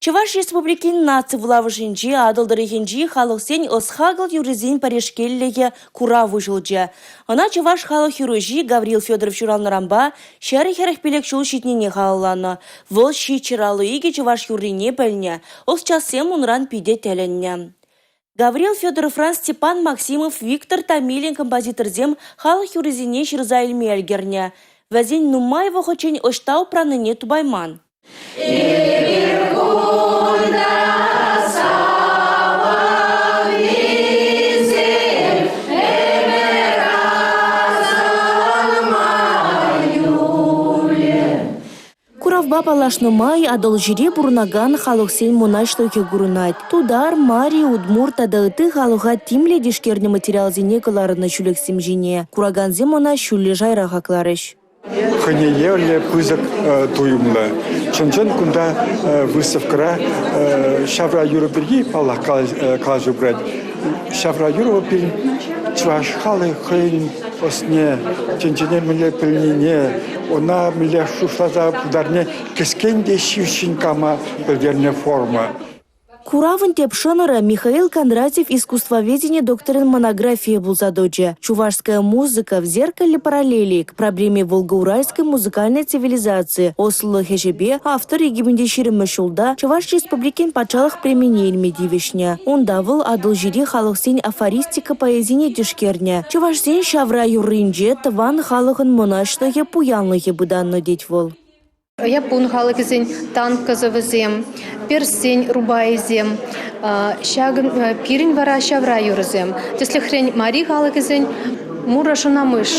Чӑваш Республикин наци вулавӑшӗнче Атӑл тӑрӑхӗнчи халӑхсен ӑс-хакӑл юррисен пӗрешкеллӗхӗ курав уҫӑлчӗ. Ӑна чӑваш халӑх юрӑҫи Гаврил Федоров ҫуралнӑранпа 145 ҫул ҫитнине халалланӑ. Вӑл 752 чӑваш юррине пӗлнӗ, ӑсчахсем унран питӗ тӗлӗннӗ. Гаврил Федоровран Степан Максимов, Виктор Томилин композиторсем халӑх юррисене ҫырса илме ӗлкӗрнӗ. Вӗсен нумай вӑхӑтчен ӑҫта упраннине тупайман. Эпир кунта савӑннисем ӗмӗр асӑнма юлӗ. Куравпа паллашнӑ май Атӑлҫире пурӑнакан халӑхсен мӑнаҫлӑхӗ курӑнать. Тутар, мари, удмурт тата ытти халӑха тимлӗ тишкернӗ материалсене кӑларнӑ ҫӳлӗксем ҫине. Куракансем ӑна ҫӳллӗ шайра хакларӗҫ. Хӑйне евӗрлӗ пысӑк туйӑмлӑ. Чӑн-чӑн кунта выставкӑра ҫавра юрӑ пирки, паллах, калаҫу пырать. Ҫавра юрӑ пирӗн чӑваш халӑхӗ хӑйӗн ӑсне, тӗнчене мӗнле пӗлнине, ӑна мӗнле шутласа пултарнине кӗскен те ҫивӗччӗн кама пӗлтернӗ форма. Куравӑн тӗп шӑнӑрӗ Михаил Кондратьев искусствоведени докторӗн монографийӗ пулса тӑчӗ. «Чувашская музыка в зеркале параллелей к проблеме волго-уральской музыкальной цивилизации» ӑслӑлӑх ӗҫӗпе автор 2020-мӗш ҫулта Чӑваш Республикин патшалӑх премине илме тивӗҫнӗ. Унта вӑл Атӑлҫири халӑхсен афористика поэзине тишкернӗ. Чӑвашсен ҫавра юрринче тӑван халӑхӑн мӑнаҫлӑхӗ, пуянлӑхӗ пытаннӑ тет вӑл. Яппун халӑхӗсен танкӑсӑвӗсем, перссен рубайӗсем, ҫакӑн пирӗн вара ҫавра юрӑсем. Тӗслӗхрен, мари халӑхӗсен мура шӑнамыш.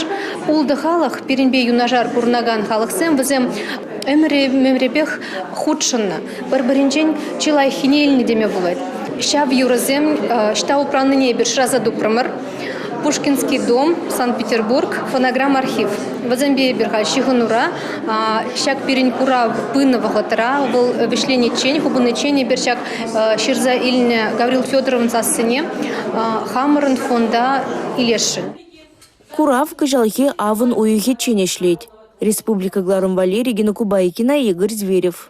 Ултӑ халӑх пирӗнпе юнашар пурӑнакан халӑхсем вӗсем ӗмӗр-ӗмӗрӗпех хутшӑннӑ, пӗр-пӗринчен чи лайӑххине илнӗ теме пулать. Ҫав юрӑсем ӑҫта упраннине эпир шыраса тупрӑмӑр. Пушкинский дом, Санкт-Петербург, фонограмм архив. Вӗсемпе эпир халь ҫыхӑнура. Ҫак пирӗн курав пынӑ вӑхӑтра, вӑл вӗҫлениччен, хупӑниччен эпир ҫак ҫырса илнӗ Гаврил Федоровӑн сассине хамӑрӑн фонда илесшӗн. Курав кӑҫалхи авӑн уйӑхӗччен ӗҫлет. Республика кӑларӑм валли Регина Кубайкина, Игорь Зверев.